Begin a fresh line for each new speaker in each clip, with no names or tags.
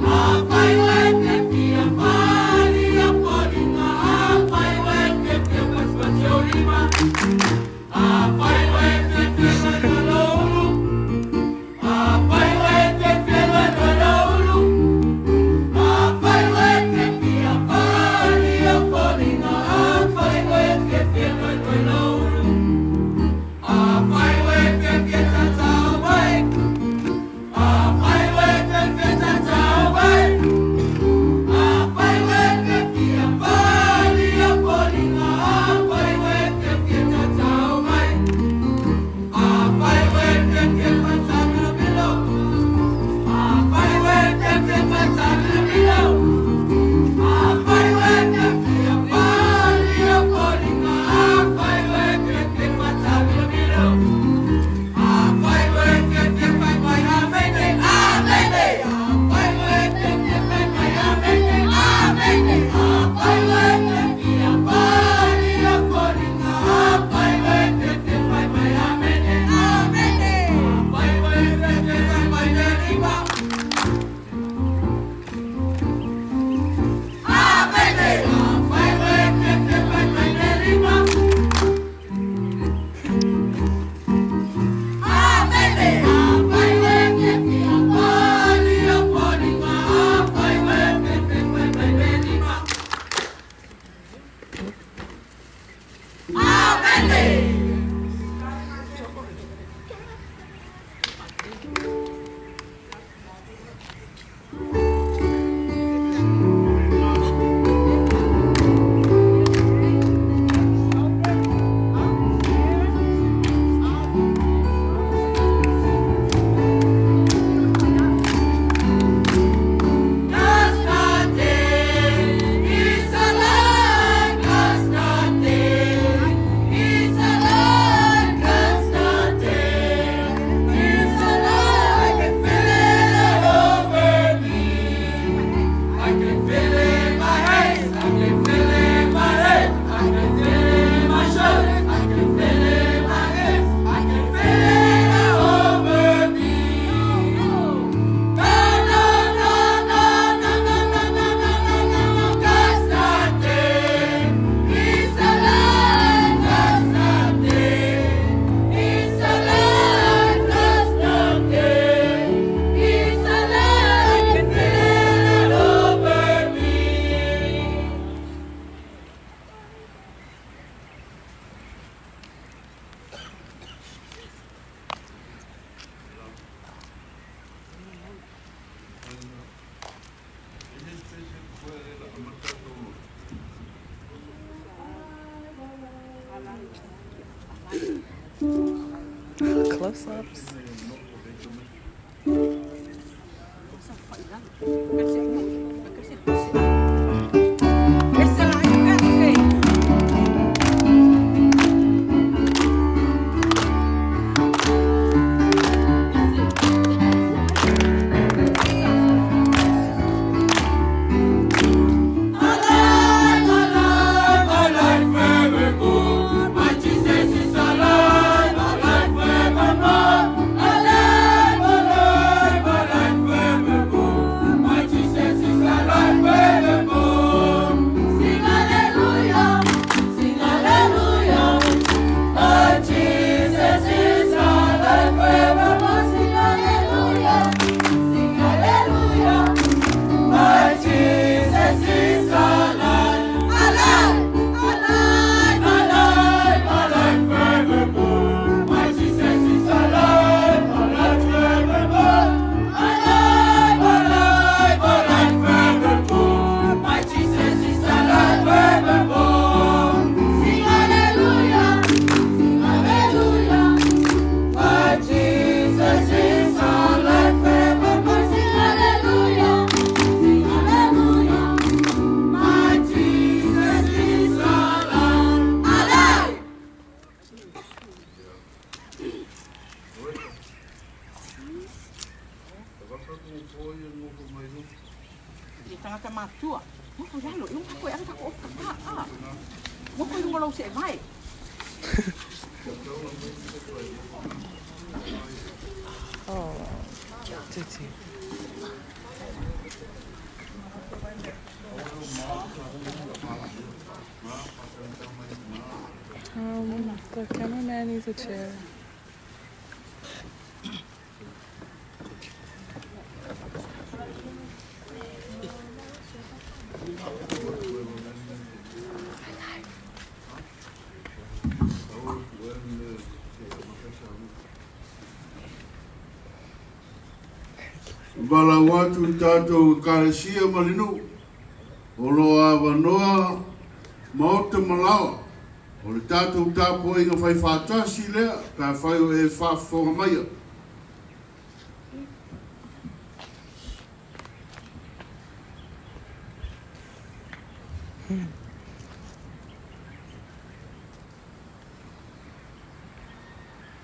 Afai ua e fiafia, falia foliga. Afai ua e Close-ups. Oh, titi. The cameraman needs a chair.
Valaau atu i tatou Ekalesia ma le nuu, o lo o avanoa maota ma laoa o le tatou tapuaiga fai faatasi lea pe afai o e faafofoga maia.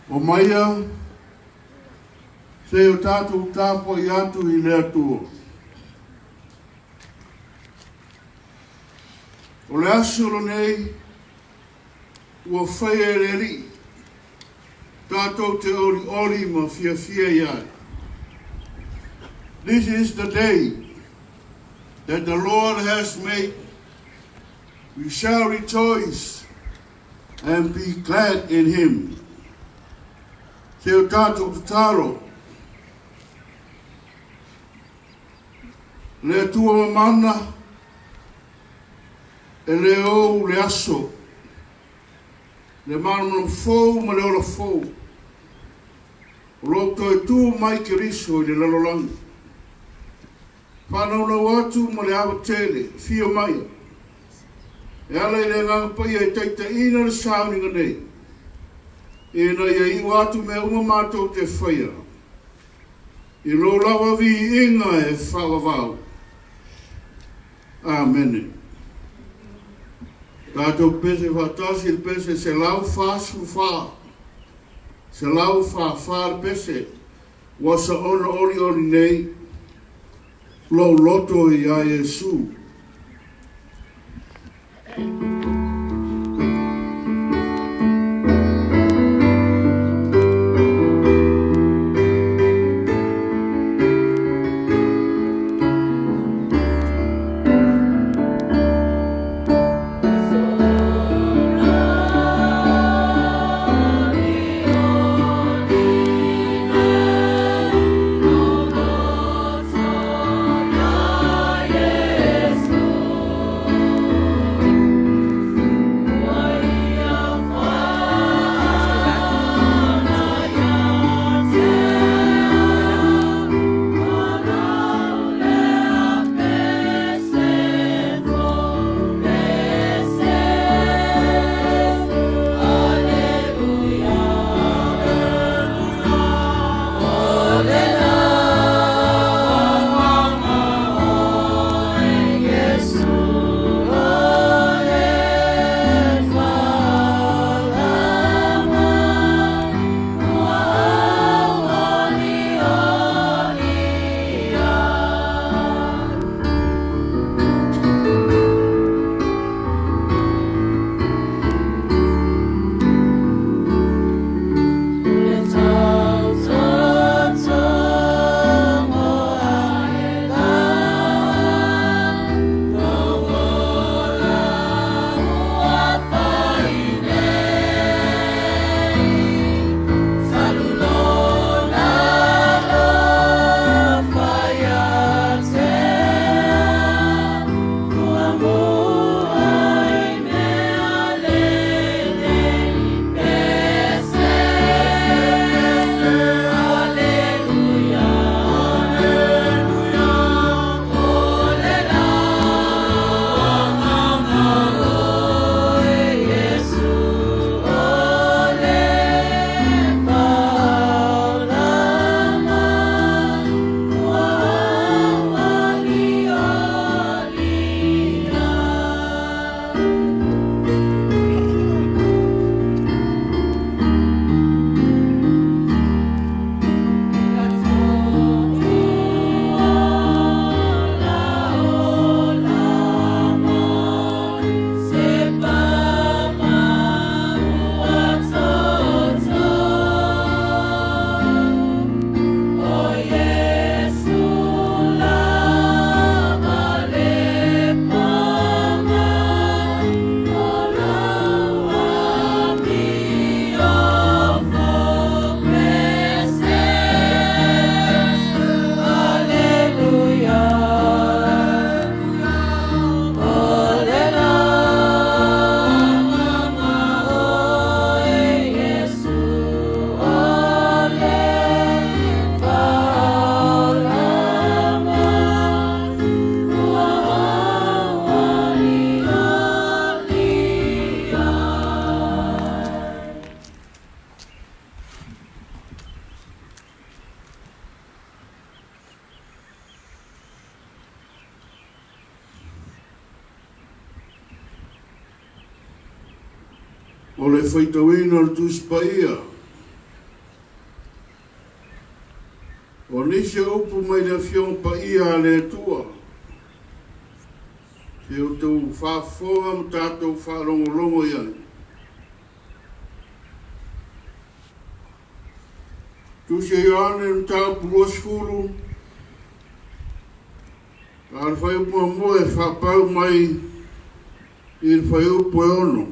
Omaia se o tatou tapuai atu i le Atua. O le aso lenei ua faia e le Alii, tatou te olioli ma fiafia i ai. This is the day that the Lord has made. We shall rejoice and be glad in him. Se o tatou tatalo, le Atua mamana, e le ou le aso, le malamalama fou ma le ola fou, o lou toe tu mai Keriso i le lalolagi. Faanaunau atu ma le ava tele, fio maia, e ala i le Agaga Paia e taitaiina le sauniga nei, ina ia iu atu mea uma matou te faia, i lou lava viiga e faavavau. Amene. Tatou pese faatasi le pese 144, 144 le pese, ua saona olioli nei lou loto iā Iesu. O le faitauina o le Tusi Paia, o nisi o upu mai le Afioga Paia a le Atua, se outou faafofoga ma tatou faalogologo i ai. Tusi a Ioane le mataupu 20, a o le fuaiupu muamua e faapau mai i le fuaiupu e 6.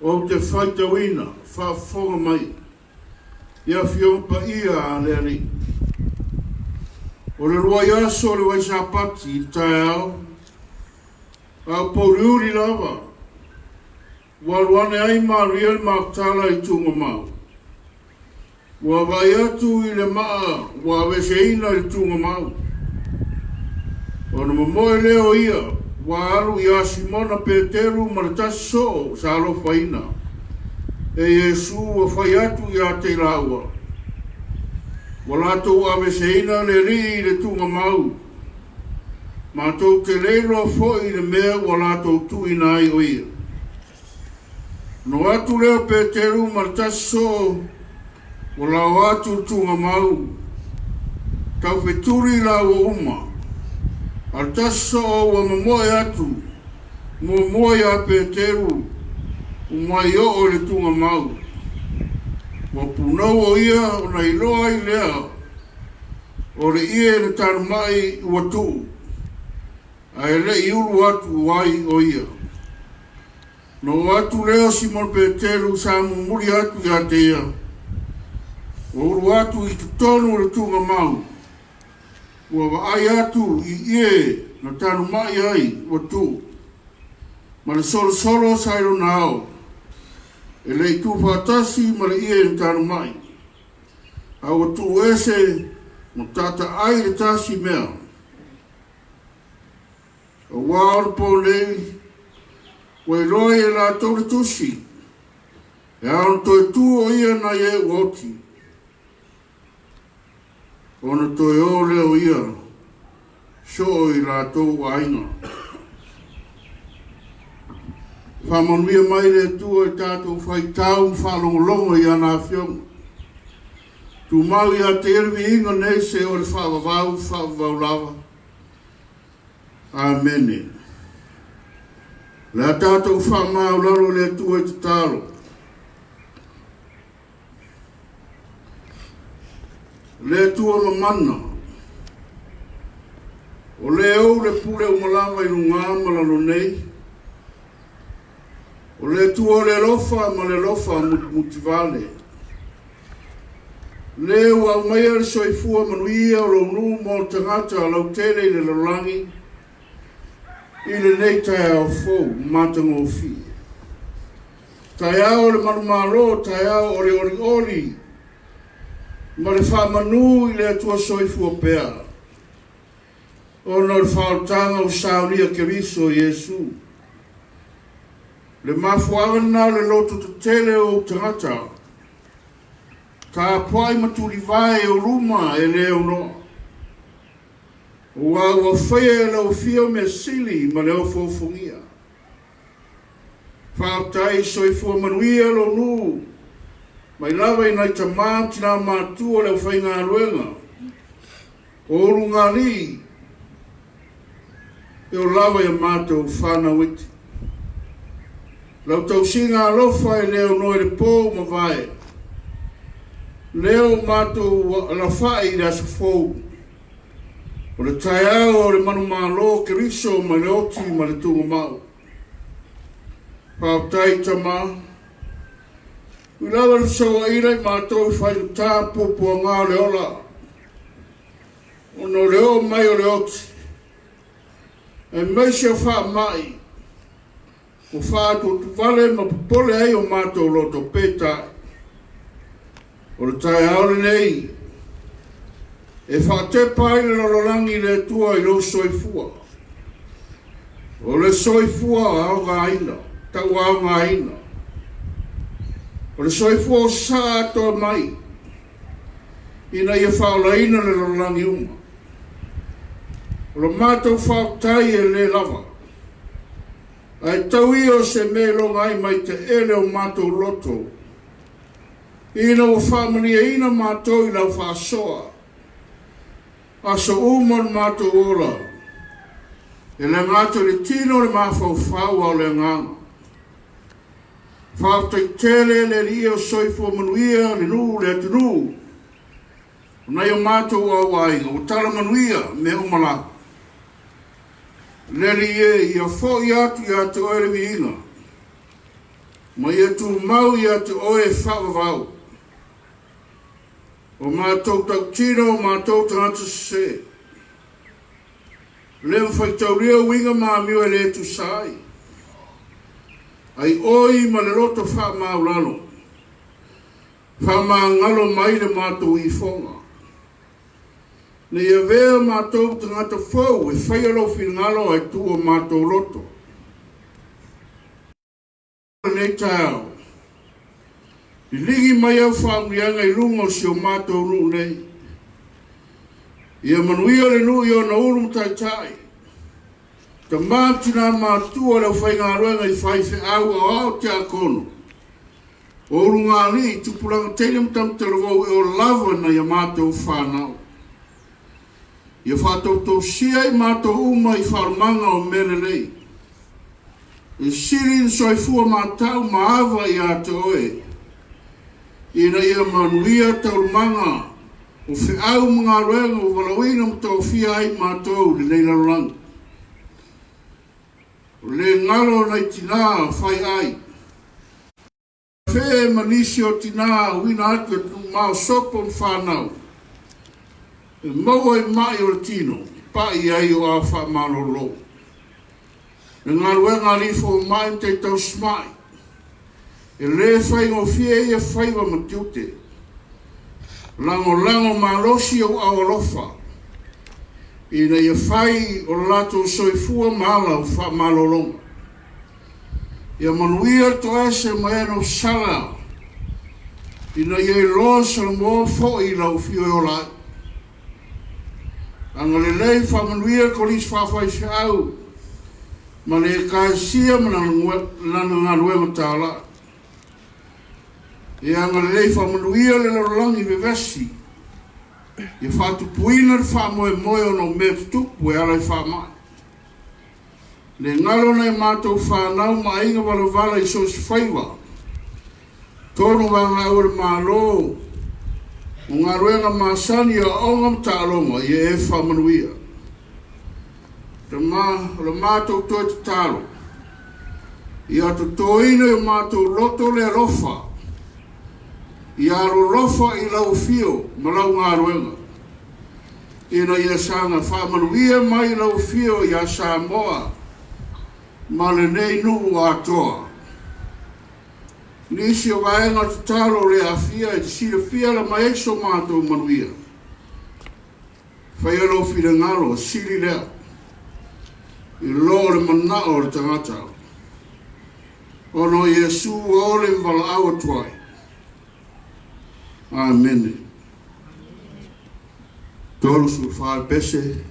Ou te faitauina, faafofoga mai i Afioga Paia a le Alii. O le luai aso o le Vaisapati i le taeao, a o pouliuli lava, ua alu ane ai Maria le Makatala i Tuugamau. Ua vaai atu i le maa ua aveeseina i le tuugamau. Ona momoe lea o ia, ua alu ia Simona Peteru ma le tasi soo sa alofaina e Iesu ua fai atu ia te i laua, Ua latou aveeseina le Alii i le tuugamau, matou te le iloa foi i le mea ua latou tuuina ai o ia. Ona o atu lea o Peteru ma le tasi soo ua lao atu i le tuugamau, taufetuli laua uma, a o le tasi soo ua momoe atu muamua ia Peteru umai oo i le tuugamau. Ua punou o ia ona iloa ai lea o le ie na tanumai ua tuu. Ae le i ulu atu ai o ia. Na oo atu lea o Simona Peteru sa mumuli atu ia te ia, ua ulu atu i totonu o le tuugamau, ua vaai atu i ie na tanumai ai ua tuu, ma le solosolo sa i lona ao, e le i tuufaatasi ma le ie na tanumai, a ua tuu ese ma taataai le tasi mea. Aua o le po nei, ua iloa i e latou le tusi, e ao ona toe tu o ia nai e ua oti, ona toe o lea o ia soo i latou aiga. Faamanuia mai le Atua i tatou faitau ma faalogologo i ana Afioga. Tumau ia te ia le viiga nei se o le faavavau faavavau lava. Amene. O le a tatou faamaualalo i le Atua i tatalo. Le Atua mamana, o le ou le pule uma lava i luga ma lalo nei, o le Atua o le alofa ma le alofa mutimutivale. Le ua aumaia le soifua manuia o lou nuu mo tagata lautele i le lalolagi i lenei taeao fou matagofie. Taeao o le manumalo, taeao o le olioli ma le faamanu i le Atua soifua pea, ona o le faaolataga ua saunia Keriso Iesu. Le mafuaaga lena o le loto tetele o ou tagata, tapuai ma tulivae i ou luma e le aunoa, aua ua faia e lau Afio mea sili ma le ofoofogia. Faafetai soifua manuia lou nuu, mai lava i nai tamā ma tinā matua o le aufaigaluega o Ulugalii e o lava i a matou fanau iti. Lau tausiga alofa e le aunoa i le pou ma vae, lea ua matou alafai i le aso fou, o le taeao o le manumalo Keriso mai le oti ma le tuugamau. Faafetai Tama, ui lava le fesauaina i matou i faigata puapuaga o le ola, ona o le oo mai o le oti, aemaise o faamai ua faatuatuvale ma popole ai o matou loto peitai. O le taeao lenei e faatepa ai le lalolagi i le Atua i lou soifua. O le soifua aogaina, tauaogaina. O le soifua o saa atoa mai ina ia faaolaina le lalolagi uma. O lo matou faafetai e le lava. Ae tau ia o se mea e iloga ai mai te ele o matou loto, ina ua faamaliaina matou i lau faasoa, aso uma o le matou ola, e le gata i le tino o le mafaufau a o le agaga. Faafetai tele le Alii o soifua manuia le nuu le atunuu, o nai o matou auaiga, ua tala manuia mea uma lava. Le Alii e, ia foi atu ia te oe le viiga, ma ia tumau ia te oe e faavavau. O matou tautino, o matou tagata sese. Le faitaulia uiga ma amio e le tusa ai. Ai oi ma le loto faamaulalo, faamagalo mai le matou ifoga. Ne i avea matou tagata fou e faia lou finagalo ae tuu o matou loto. Lenei taeao, liligi mai au faamanuiaga i luga o si o matou nuu nei. Ia manuia le nuu i ona ulu ma taitai. Tama ma tina matua le aufaigaluega i faifeau aoao tiakono. O ulugalii, tupulaga teine ma tamatalavou e o lava nai a matou whanau. Ia whaatautosia i mātou uma i whaomaga o mea lelei. E sili na soifua mātau ma ava i a te oe. Ina ia manuia taualumaga o feau ma galuega ua valaauina ma tofia ai matou i lenei lalolagi. O le galo o nai tinā fai ai. Fe ma nisi o tinā uina atu e tumao sopo ma whanau. E maua i mai o le tino, pai ai o a whaamalolo. Le galuega a lifo o mai ma te tausimai. E le faigofie ia faiva ma tiute. Lagolago malosi ou ao alofa. Ina ia fai o le latou soifua ma ala o faamalologa. Ia manuia le toese ma e na sala. Ina ia iloa Samoa foi i lau afio e ola ai. Agalelei faamanuia kolisi faafaifeau ma le ekalesia ma lana galuega tālai. Ia agalelei faamanuia le lalolagi vevesi. Ia faatupuina le faamoemoe ona o mea tutupu e ala i faamai. Le galo nai matou whanau ma aiga walavala i so se faiva. Tonu vanga au le malo. O galuega masani aoaoga ma taaloga ia e faamanuia. O le matou toe tatalo, ia totoina i o matou loto le alofa, ia alolofa i lau afio ma lau galuega, ina ia saga faamanuia mai lau afio ia Samoa ma lenei nuu atoa. Nisi o vaega tatalo o le aafia e te silafia la mai ai so matou manuia. Faia lou finagalo, sili lea i lo o le manao o le tagata. Ona o Iesu ua ole ma valaau atu ai. Amene. 34 pese,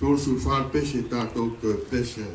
34 pese tātou toe pese.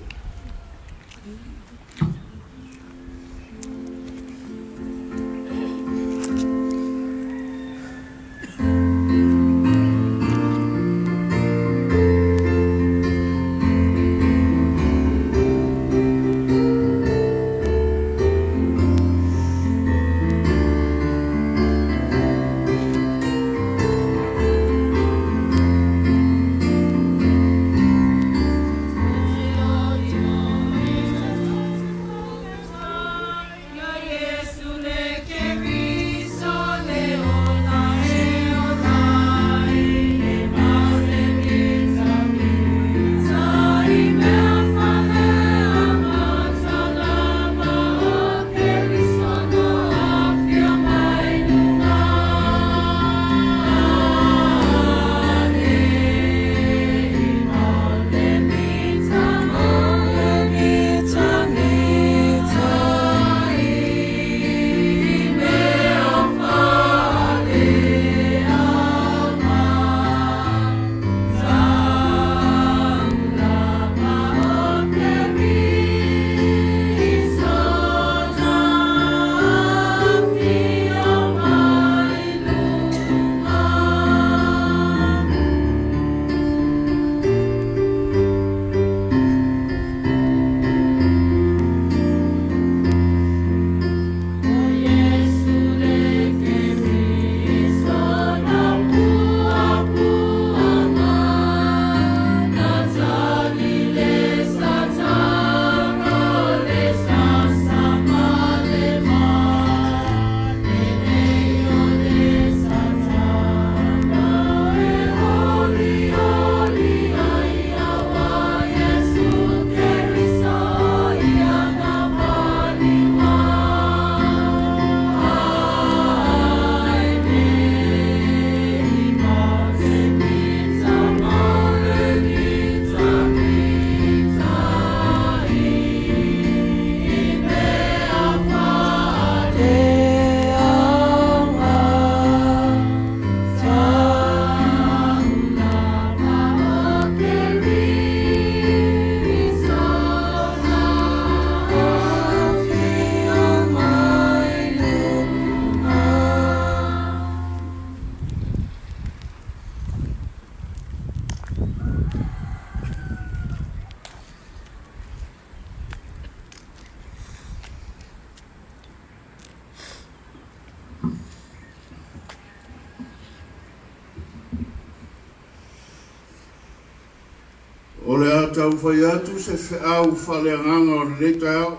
taumafai atu se feau faaleagaga o lenei taeao.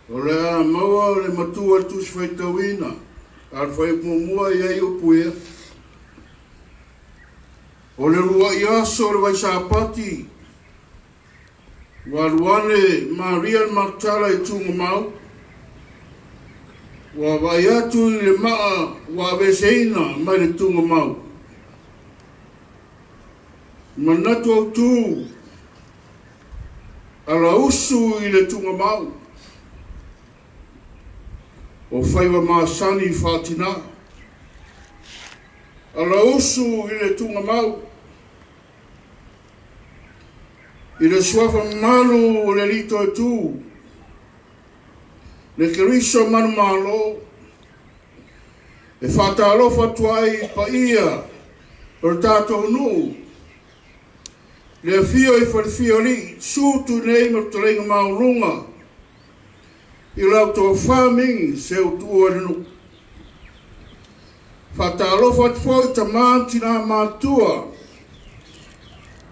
O le a maua le matua i le Tusi Faitauina, a o le fuaiupu muamua e i ai upu ia. O le uluai aso o le Vaisapati, ua alu ane Maria le Maketala i Tuugamau, ua vaai atu i le maa ua aveeseina mai le tuugamau. Manatu autu, alausu i le tuugamau, o faiva masani faatina. Alausu i le tuugamau, I le suafa mamalu o le Alii Toetū, le Keriso manumalo, e faatalofa atu ai i paia o le tatou nuu, le afio i Falefia o Alii, Susu Tuinei ma le Fetalaiga Maualuga, i lau tofa mingi seu tuua i le nuu. Faatalofa atu foi i tama ma tina matutua,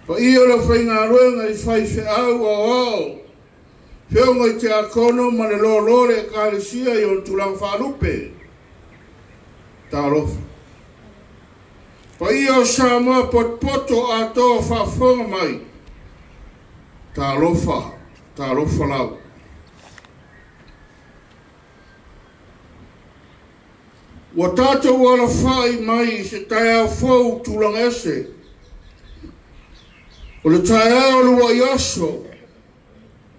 paia o le aufaigaluega i faifeau aoao, feoga i tiakono ma le lolo o le Ekalesia i ona tulaga faalupe. Talofa. Paia o Samoa potopoto atoa faafofoga mai. Talofa, talofa lava. Ua tatou alafai mai i se taeao fou tulaga ese. O le taeao o le uluai aso,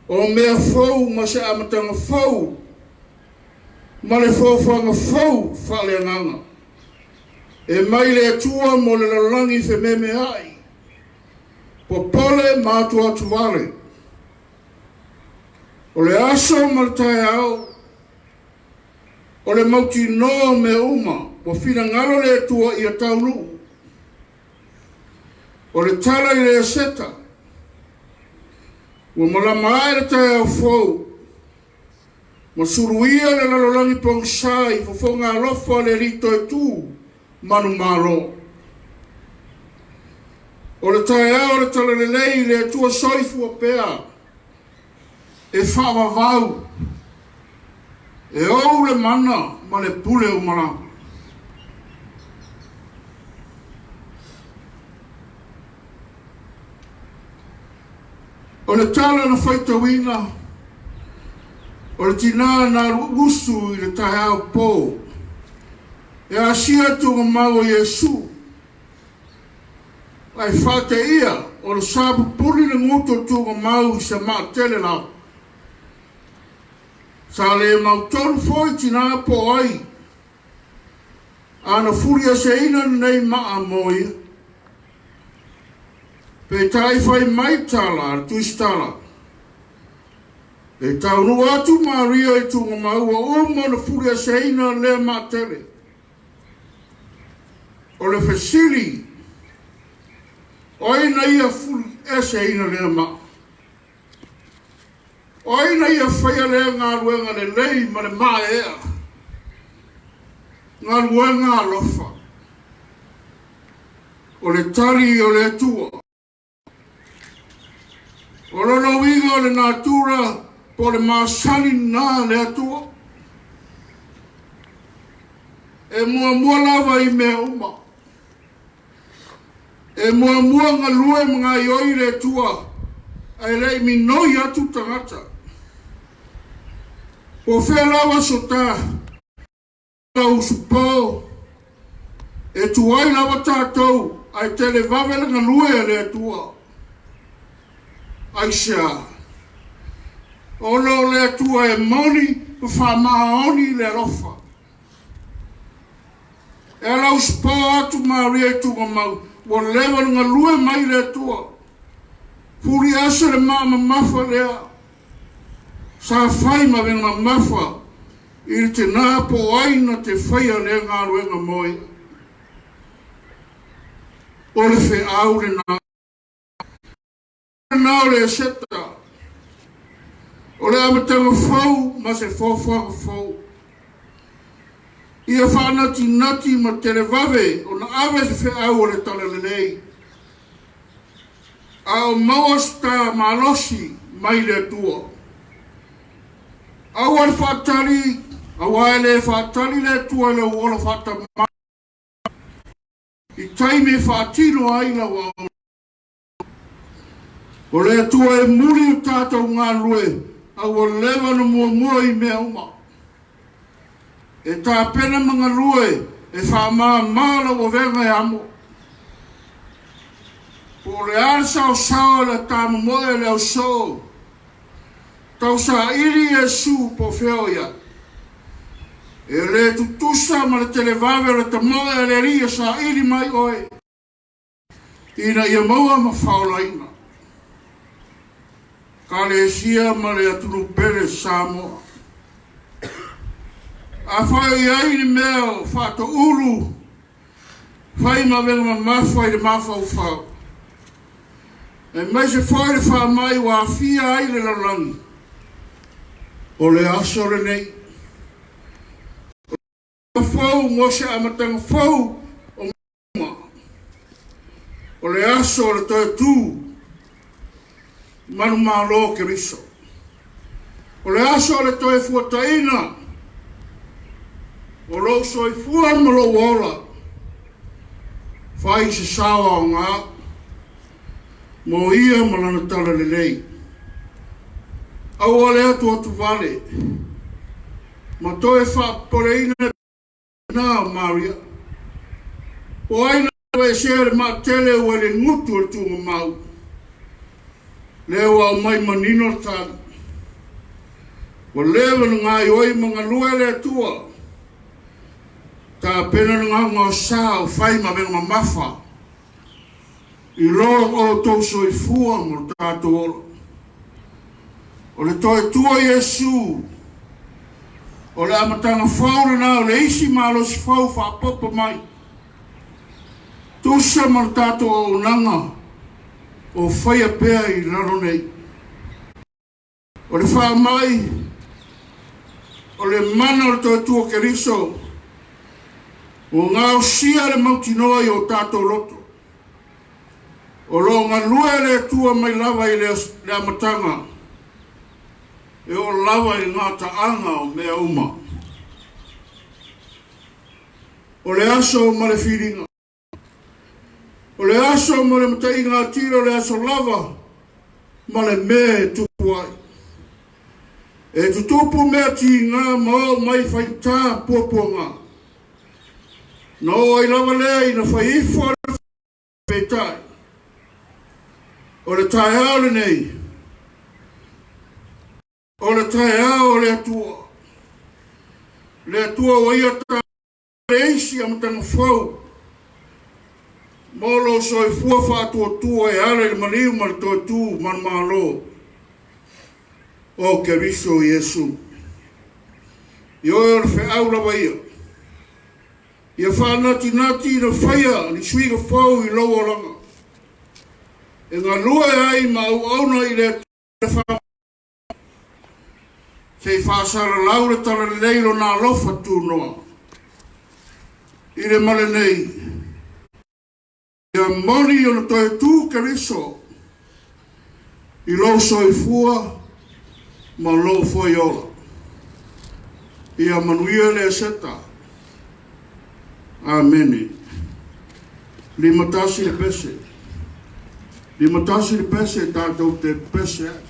o mea fou ma se amataga fou ma le foafoaga fou faaleagaga e mai le Atua mo le lalolagi fememeai, popole ma atuatuvale. O le aso ma le taeao, O le mautinoa o mea uma, ua finagalo le Atua ia taunuu. O le tala i le Eseta, ua malama ae le taeao fou, ma suluia le lalolagi pogisa i fofoga alofa o le Alii Toetū manumalo. O le taeao o le talalelei i le Atua soifua pea, e faavavau, e ou le mana ma le pule uma lava. O le tala na faitauina, o le tinā na alu usu i le taeao pō, e asia tuugamau o Iesu, Ae faateia o le sa pupuni le gutu o Tuugamau i se maa tele lava. Sa le mautonu foi tinā po o ai ana fulieseina lenei maa mo ia. Peitai fai mai tala a le Tusitala, e taunuu atu Maria i Tuugamau ua uma ona fulieseina lea maa tele. O le fesili, o ai na ia fuli eseina lea maa? O ai na ia faia lea galuega lelei ma le maeaea, galuega alofa? O le tali o le Atua. O lona uiga o le natura po o le masani na le Atua. E muamua lava i mea uma. E muamua galue ma gaioi le Atua ae le i minoi atu tagata. Po o fea lava so ta usupo, e tuai lava tatou ae televave le galue a le Atua. Aisea? Ona o le Atua e moni ma faamaoni le alofa. E ala usupo atu Maria i Tuugamau, ua leva ona galue mai le Atua. Fuli ese le maa mamafa lea sa fai ma avega mamafa i le tinā po o ai na te faia lea galuega moe. O le feau lena. Lena o le Eseta. O le amataga fou ma se foafoaga fou. Ia faanatinati ma televave ona ave se feau o le Talalelei. A o maua se ta malosi mai le Atua. Aua le faatali, aua e le faatali le Atua i lou ola faatamala i taimi e faatino ai lau auaunaga. O le Atua e muli o tatou galulue a ua leva ona muamua i mea uma. E tapena ma galue e faamāmā lau avega e amo. Po o le a le saosao e le tamomoe e le ausoo, tausaili Iesu po o fea o i ai. E le tutusa ma le televave o le tamoe a le Alii e saili mai oe ina ia maua ma faaolaina. Kalesia ma le atunuu pele Samoa. Afai o i ai ni mea o faatoulu, fai ma avega mamafa i le mafaufau, aemaise foi le faamai ua aafia ai le lalolagi, o le aso lenei, o le fou mo se amataga fou o mea uma. O le aso o le toe tū manumalo o Keriso. O le aso o le toe fuataina o lou soifua ma lou ola. Fai se sao aoga mo ia ma lana talalelei. Aua le atuatuvale ma toe faapopoleina na o Maria. Po ai na aveesea le maatele ua i le gutu o le tuugamau. Lea ua aumai manino le tali. Ua leva na gaoioi ma galue le Atua. Tapena le gaogaosa o fai ma avega mamafa i lo outou soifua ma lo tatou ola. O le toe tua Iesu, o le amataga fou lena o le isi malosi fou faaopoopo mai. Tusa ma le tatou auaunaga o faia pea i lalo nei. O le faamai, o le mana o le toe tua Keriso, ua gaosia le mautinoa i o tatou loto. O lo o galue le Atua mai lava i le amataga, e oo lava i gataaga o mea uma. O le aso ma le filiga. O le aso ma le mataiga atili o le aso lava ma le mea e tupu ai. E tutupu mea tigā ma oo mai faigata puapuaga. Na oo ai lava lea ina fai ifo le peitai. O le taeao lenei, o le taeao o le Atua. Le Atua ua ia le isi amataga fou mo lou soifua faatuatua e ala i le maliu ma le toe tū manumalo o Keriso Iesu. Ioe o le feau lava ia, ia faanatinati ina faia ni suiga fou i lou olaga, e galue ai ma auauna i le Atua. Se i faasalalau le talalelei lona alofa tunoa i le male nei, ia moni ona toe tū Keriso i lou soifua ma lou foi ola. Ia manuia le Eseta. Amene. 51 le pese. 51 le pese tatou te pese ai.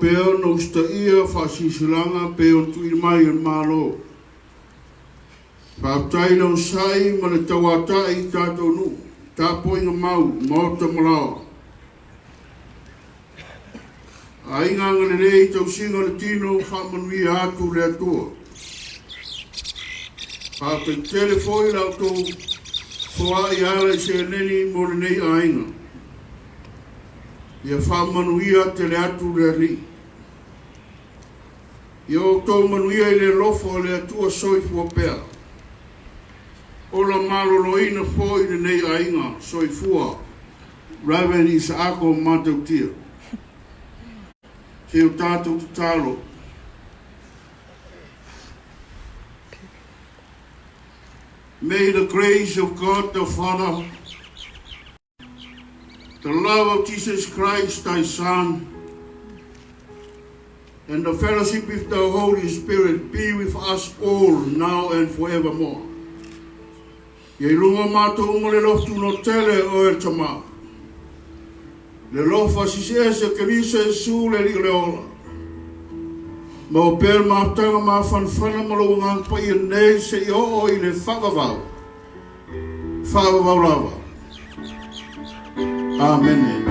pea ona usitaia faasilasilaga pei ona tuuina mai e le Malo. Faafetai le onosai ma le tauatai i tatou nuu, tapuaiga mau, maota ma laoa. Aiga agalelei i tausiga o le tino, faamanuia atu le Atua. Faafetai tele foi la outou foai ala i seleni mo lenei aiga. Ia faamanuia tele atu le Alii. Ia outou manuia i le alofa o le Atua soifua pea. Ola maloloina foi lenei aiga soifua. Reverend Isaako Matautia. Se o tatou tatalo. May the grace of God the Father, the love of Jesus Christ, thy Son, and the fellowship with the Holy Spirit be with us all now and forevermore. Ia i luga o matou uma le alofa tunoa tele o e le Tama. Le alofa siseese o Keriso Iesu le Alii o le ola. Maua pea le mafutaga mafanafana ma lou Agaga Paia nei seia oo i le faavavau, faavavau lava. Amene.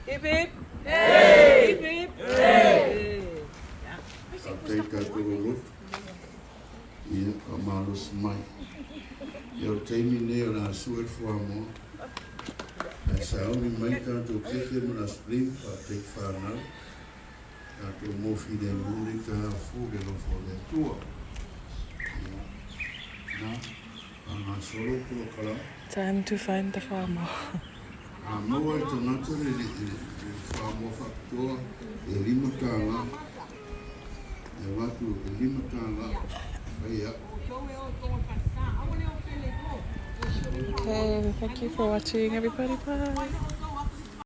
Hip hip. Hey. Hip hip. Hey.
Faafetai tatou loloto. Ia, faamalosi mai. Ia, o le taimi lenei o le a sue le fuamoa. Ae sauni mai tatou keke ma le Aso Lima, faafetai i fanau. Tatou mo filemu nei taeao fou i le alofa o le Atua. Ia, na, faagasolo polokalame.
Time to find the farmer.
A maua e le tagata le fuamoa faapitoa e $5, e avatu e $5 fai au.
Okay, thank you for watching, everybody. Bye.